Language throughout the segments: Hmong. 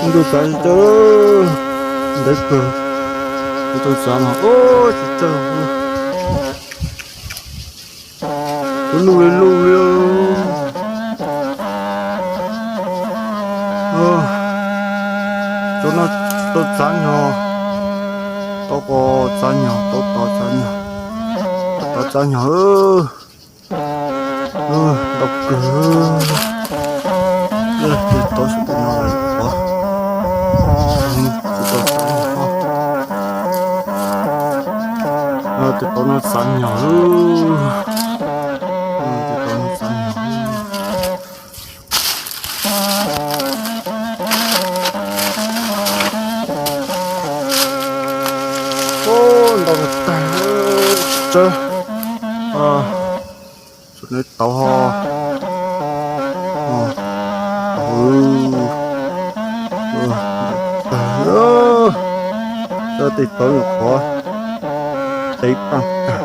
Tus txav tsis tsawg, ntev kawg. Tus txav mas tsis tsawg. Tus luj li luj li. Tus no tau txav nyog, tau qos txav nyog, tau tod txav nyog, tod txav nyog. Ntau kawg. Tus tod sab pem no lawm qhov, tus tod txav nyog. Tus tod no txav nyog. Tus tod no txav nyog. Ntau tag, tsawg. Tus no tau ho. Tsawg, tej tod nyuam qhuav, tev tag tag.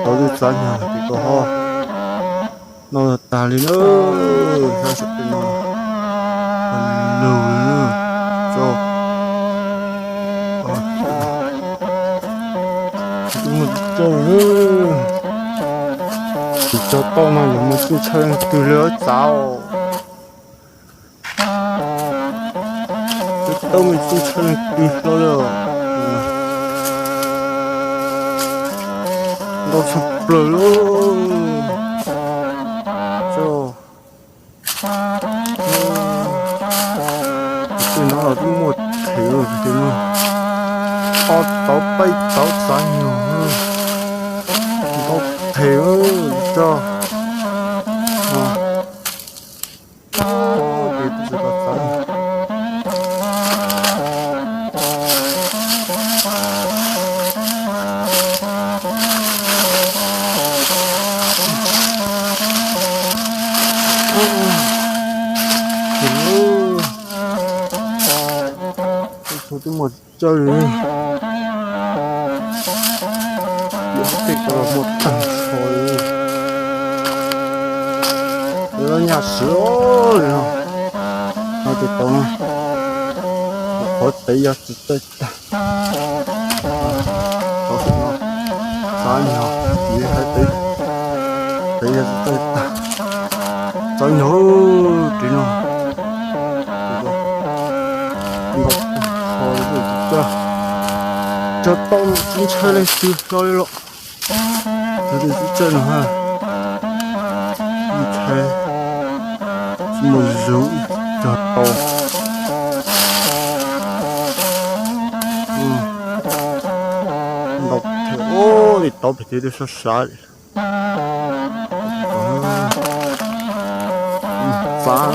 Tod twb txav nyog tus tod ho. No tag li na, sab sab pem no lug li na, tso, tsis muaj tsis txawj li. Tsis txawj tau mas yuav mus tsis ntshai leej twg li txav. Tsis tau mus tsis ntshai leej twg hlo li. Ntau tshaj plaws li. Tso, tej no los twb muaj them, tej no ob tauv peb tauv txav nyog, ntau them, tso. Ces twb tsis tau txav. Tus twb muaj tsawg li. Yuav tej ko los muaj tag nrho li. Lawv nyaj siv li no. No tus tau no, qhov tev yog tsis txawj tag. Tau no, txav nyog, yus hais tev, tev yog tsis txawj tag. Txav nyog, ris no. Ntau tag nrho li, tsis txawj, tsis tau, tsis ntshai leej twg hlo li los. Yog tus tsis txawj no ha, ntshai, tsis muaj zug, tsis tau. Ntau, ua li tau pem tsev twb sab sab li. Txav.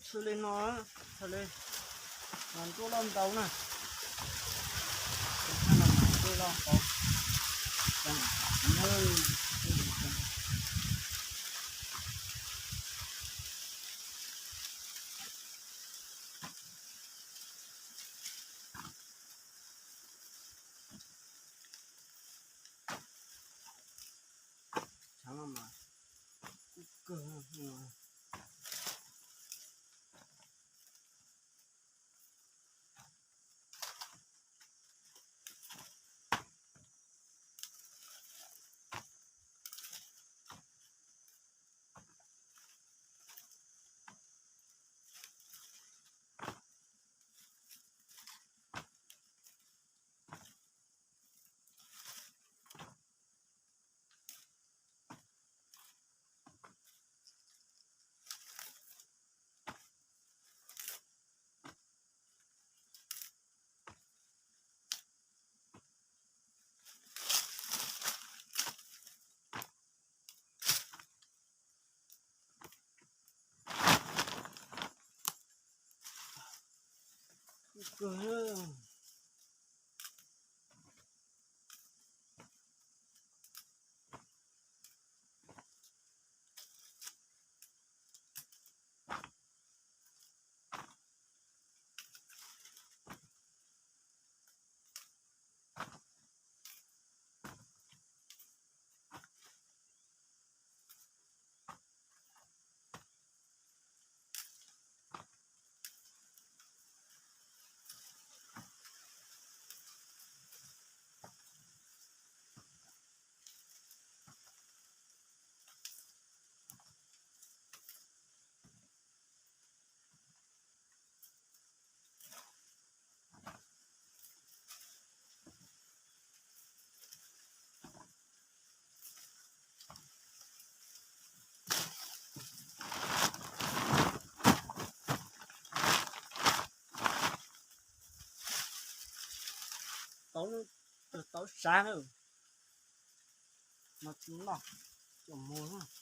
Xws li no, xws li no ntuj loj ntau na. Ntuj loj ntau. Tshav no mas kub kawg. Tau, tau sab no tsis noj, coj mus.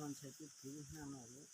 Ntshai twb phiv hnab no lawm.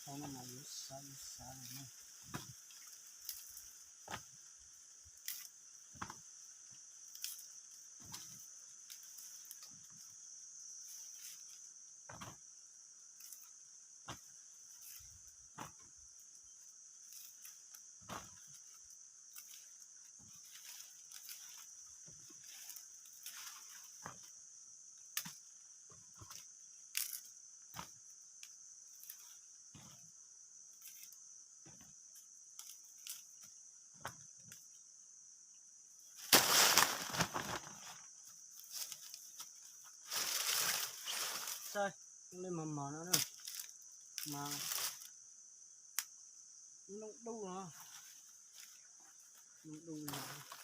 Tau no mas yuav xav yuav xav lawm na. Saib, li mos mos no na, mas nplooj dub no, nplooj dub no.